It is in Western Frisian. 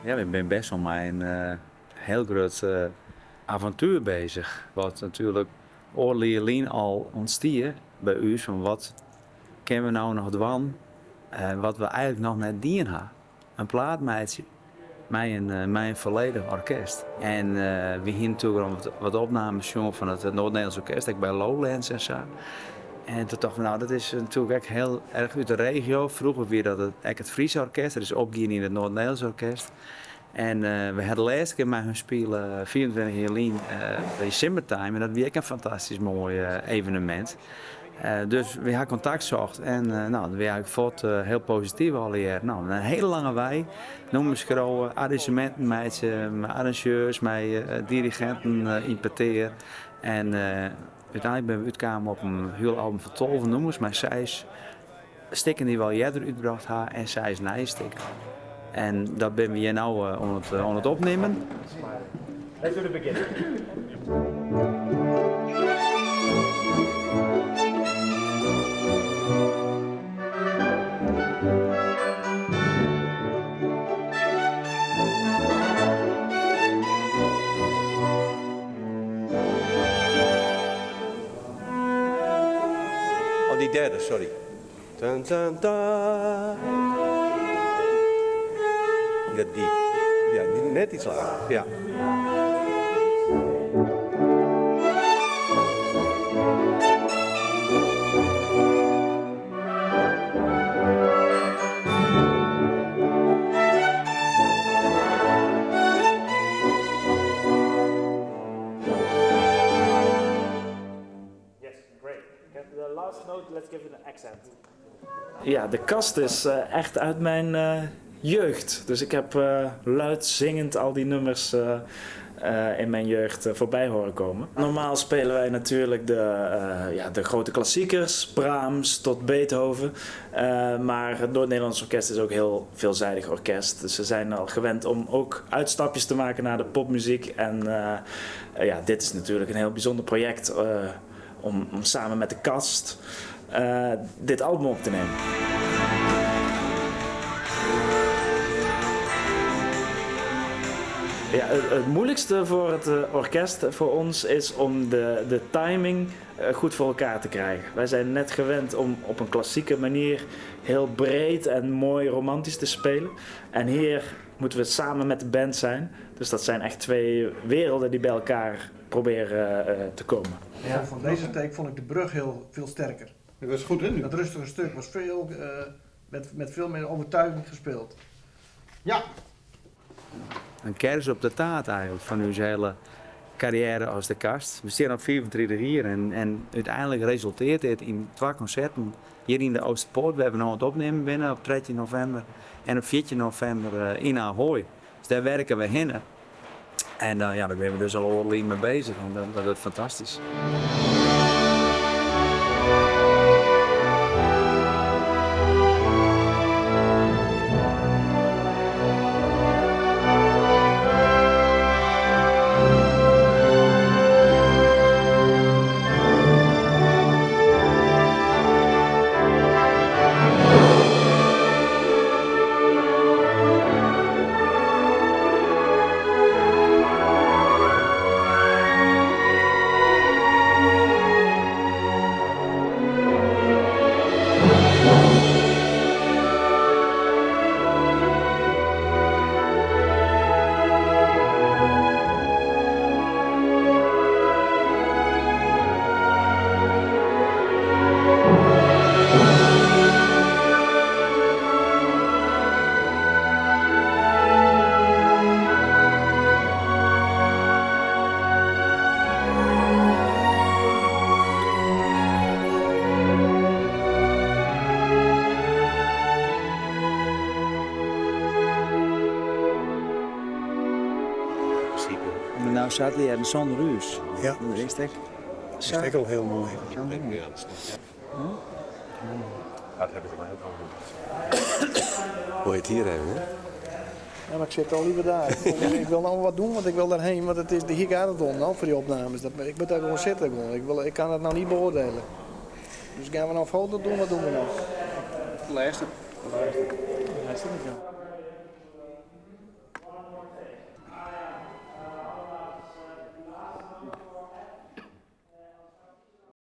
Ja, we binne bêst wol mei in hiel grut avontuer beuzich. Wat natuerlik oardel jier lyn al ûntstie by ús fan wat kinne we no noch dwaan wat we eigenlik noch net dien ha. In plaat meitsje mei in folledich orkest. En we hiene natuerlik al wat opnames sjoen fan it Noord-Nederlands Orkest, ek by Lowlands en sa. En toen tochten we, nou dat is natuerlik ek hiel erch út de regio. Froeger wie dat ek it Fries Orkest, dat is opgien yn it Noord-Nederlands Orkest. En we ha de lêste kear mei hun spile 25 jier lyn by Simmertime en dat wie ek in fantastysk moai evenemint. Dus we ha kontakt socht en no, dat wie eigenlik fuort hiel posityf allegear. No, in hiele lange wei, nûmers skriuwe, arranzjeminten meitsje, mei arranzjeurs, mei diriginten yn petear. En úteinlik binne we útkaam op in hiel album fan 12 nûmers mei seis stikken dy't we al earder útbrocht ha en seis nije stikken. En dat binne we hjir no oan it opnimmen. Let's do the beginning. Oh, dy derde, sorry. Tan, tan, ta. Ja, dy. Ja, net iets lager. Ja. Yes, great. The last note, let's give it an accent. Ja, de kast is echt uit mijn jeugd. Dus ik heb luid zingend al die nummers in mijn jeugd voorbij horen komen. Normaal spelen wij natuurlijk de, ja, de grote klassiekers, Brahms tot Beethoven. Maar het Noord-Nederlands Orkest is ook heel veelzijdig orkest. Dus ze zijn al gewend om ook uitstapjes te maken naar de popmuziek. En ja, dit is natuurlijk een heel bijzonder project om, om samen met de kast dit album op te nemen. Ja, het moeilijkste voor het orkest, voor ons, is om de timing goed voor elkaar te krijgen. Wij zijn net gewend om op een klassieke manier heel breed en mooi romantisch te spelen. En hier moeten we samen met de band zijn. Dus dat zijn echt twee werelden die bij elkaar proberen te komen. Ja. Van deze take vond ik de brug heel veel sterker. Dat was goed, hè? Nu? Dat rustige stuk was veel, met veel meer overtuiging gespeeld. Ja. Een kers op de taart eigenlijk van uw hele carrière als de kast. We staan op 34 jaar en uiteindelijk resulteert dit in twee concerten hier in de Oosterpoort. We hebben nog het opnemen binnen op 13 november en op 14 november in Ahoy. Dus daar werken we heen. En ja, daar zijn we dus al oorlog mee bezig. En dat is fantastisch. Nou zat hij er zonder huis. Ja. Dat is het. Dat is ook al heel mooi. Ja, dat snap ik. Dat heb ik mij ook al Hoe heet hier even, hè? Ja, maar ik zit al liever daar. Ik wil nou wat doen, want ik wil daarheen. Want het is, hier gaat het om, nou, voor die opnames. Dat, ik moet daar gewoon zitten. Gewoon. Ik kan het nou niet beoordelen. Dus gaan we nou foto doen? Wat doen we nou? Luister. Luister niet, ja.